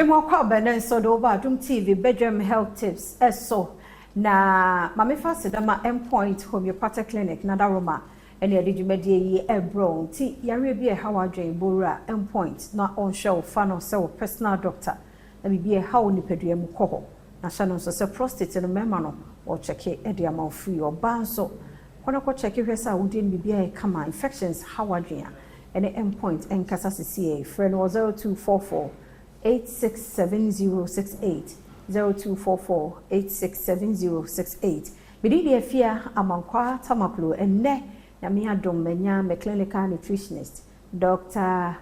Mema wo akwaaba nnɛ nso de woba Adom TV Bedwam Health Tips so. Na ma mefa aseda ma Endpoint Homeopathic Clinic na Daroma ɛne ɛde dwumadie yi ɛbrɛ wo. Nti yareɛ bi a ɛha w'adwene, bɔ wura Endpoint na ɔnhwɛ wo, fa no sɛ wo personal doctor. Na biribi a ɛha wo nipadua mu, kɔ hɔ. Na hyɛ no nso sɛ prostate no, mmarima no wɔkyɛke de ama wo free. Ɔbaa nso, kɔ na kɔkyɛke hwɛ sɛ awodie no biribi ayɛ kama. Infections ha w'adwene a, ɛne Endpoint ɛnkasa sesie. Frɛ no wɔ 0244 867068, 0244 867068. Mede deɛ Afia Amankwa Tamaklo. Ɛnnɛ Nyame adom, manya me clinical nutritionist, Dr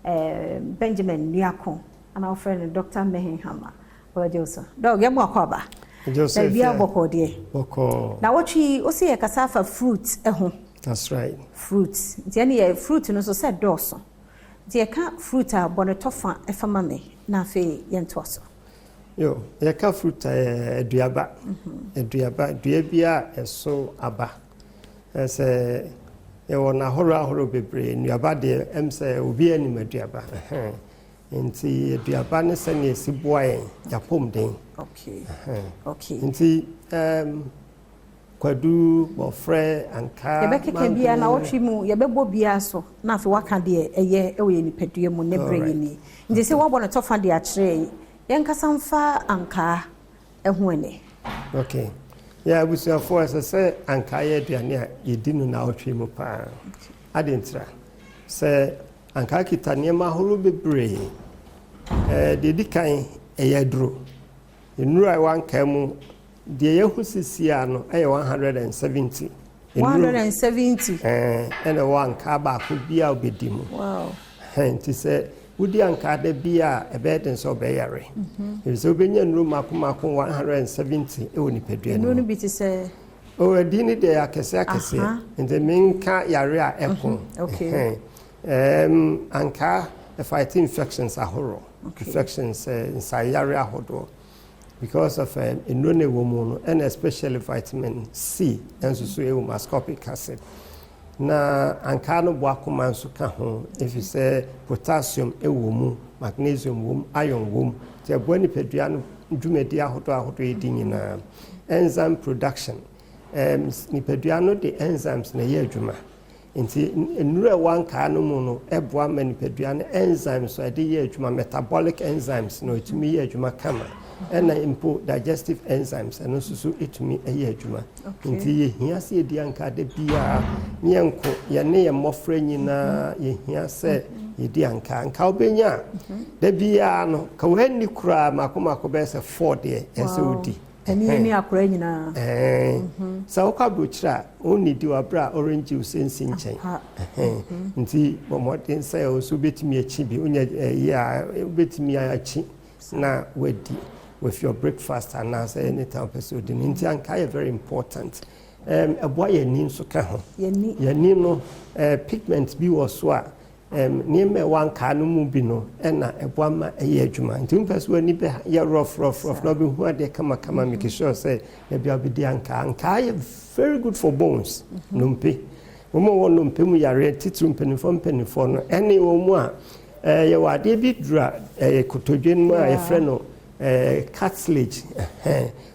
Benjamin Nuako, ana wofrɛ no Dr Mehenhama. Wɔgye wo so, Doc, yɛmu akɔ aba. Na biribiara bɔkɔɔ deɛ? Bɔkɔɔ. Na wɔtwe wo sɛ yɛkasa afa fruit ho. That's right. Fruit nti ɛne yɛ fruit no nso sɛ dɔɔso, nti yɛka fruit a, bɔ ne tɔfa ɛfa ma me na afei yɛntoa so. Yo, yɛka fruit a, yɛ aduaba. Aduaba, dua bi a ɛso aba. Sɛ yɛwɔ n'ahorow ahorow bebree. Nnuaba deɛ, sɛ obi anim aduaba. Nti aduaba ne sɛnea esi boa yɛn yapɔmden. Nti kwadu, bɔfrɛ, ankaa, yɛbɛkeka biara na wɔtwe mu, yɛbɛbɔ biara so na afei waka deɛ ɛyɛ ɛwɔ yɛ nipadua mu ne berɛ yɛ ni. Nti sɛ wɔabɔ ne tɔfa de akyerɛ, yɛnkasa mfa ankaa ɛho ɛnɛ. Okay. Yɛ abusuafoɔ, ɛsɛ sɛ ankaa yɛ aduane a yɛdi no naawɔtwe mu paa. Ade ntira sɛ ankaa kita nneɛma ahorow bebree. Deɛ di kan, ɛyɛ aduro. Nnuro a ɛwɔ ankaa mu deɛ, yɛho sisi a no ɛyɛ 170. 170? Ɛna ɛwɔ ankaa baako bi a wobɛdi mu. Nti sɛ wodi ankaa da bi a, ɛbɛyɛ den sɛ ɔbɛyare, ɛfiri sɛ wobɛnya nnuro mako mako 170 ɛwɔ nipadua no mu. No bi te sɛ? Ɔdi ne deɛ akɛseɛ akɛseɛ, nti menka yare a ɛko. Ankaa ɛfight infections ahorow, infections, nsayare ahodoɔ, because of nnuro na ɛwɔ mu no, ɛna especially vitamin C ɛnso so ɛwɔ mu, ascorbic acid. Na ankaa no boa akoma nso ka ho, ɛfiri sɛ potassium ɛwɔ mu, magnesium wɔ mu, iron wɔ mu, nti ɛboa nipadua no dwumadi ahodoɔ ahodoɔ yɛdi nyinaa. Enzyme production, nipadua no de enzymes na ɛyɛ adwuma, nti nnuro a ɛwɔ ankaa no mu no ɛboa ma nipadua no enzymes a ɛde yɛ adwuma, metabolic enzymes na ɛtumi yɛ adwuma kama, ɛna mpo digestive enzymes ɛno nso so ɛtumi ɛyɛ adwuma. Nti yɛhia sɛ yɛdi ankaa da biara, ne yɛnko yɛne yɛn mmɔfra nyinaa, yɛhia sɛ yɛdi ankaa. Ankaa wobɛnya a, da biara no ka wɔanni koraa mako mako bɛyɛ sɛ four deɛ, ɛsɛ wodi. Ɛne ne akora nyinaa. Sɛ wokɔ aburokyire a, wonnidi wɔ abere a orange juice nsi nkyɛn. Nti bɔ mmɔden sɛ wo nso wobɛtumi akyi bi, wonya ɛyi a, wobɛtumi akyi na wadi with your breakfast anaasɛ anytime pɛ sɛ wodi no. Nti anka yɛ very important. Ɛboa yɛn ani nso ka ho. Yɛni. Yɛni no, pigment bi wɔ so a, nneɛma a ɛwɔ ankaa no mu bi no ɛna ɛboa ma ɛyɛ adwuma. Nti wopɛ sɛ w'ani bɛ yɛ rough rough rough na wobɛhu adeɛ kamakama, make sure sɛ baabi a wobɛdi ankaa. Ankaa yɛ very good for bones, nnompe. Wɔn a wɔwɔ nnompe mu yareɛ, titiri mpanimfoɔ no, ɛne wɔn mu a yɛwɔ adeɛ bi dura kotodwe no mu a yɛfrɛ no cartilage.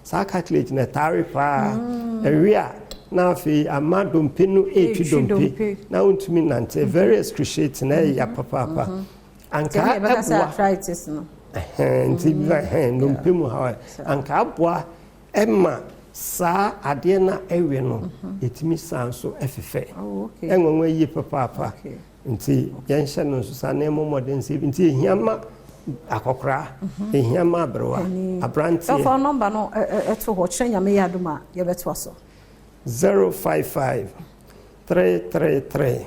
Saa cartilage na ɛtaare paa, ɛwe a, na afei ama dompe no ɛretwi dompe na wontumi nante, very excruciating, na ɛyɛ ya papaapa. Ankaa ɛboa. Nti nnompe mu ha, ankaa boa ɛma saa adeɛ no a ɛwe no ɛtumi san so ɛfefɛ, ɛnwanwa yie papaapa. Nti yɛnhyɛ no nso saa nneɛma mmɔden sɛ nti ehia ma akɔkora, ehia ma aberewa, aberanteɛ. Ɛfa number no ɛto hɔ kyerɛ. Nyame yɛ adom a, yɛbɛtoa so. 055 333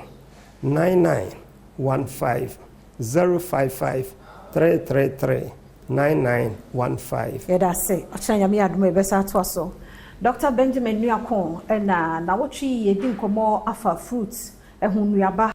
9915, 055 333 9915. Yɛda ase. Ɔkyerɛ Nyame yɛ adom a, yɛbɛsa atoa so. Dr Benjamin Nuako, ɛna nawɔtwe yɛdi nkɔmmɔ afa fruit ɛho, nnuaba.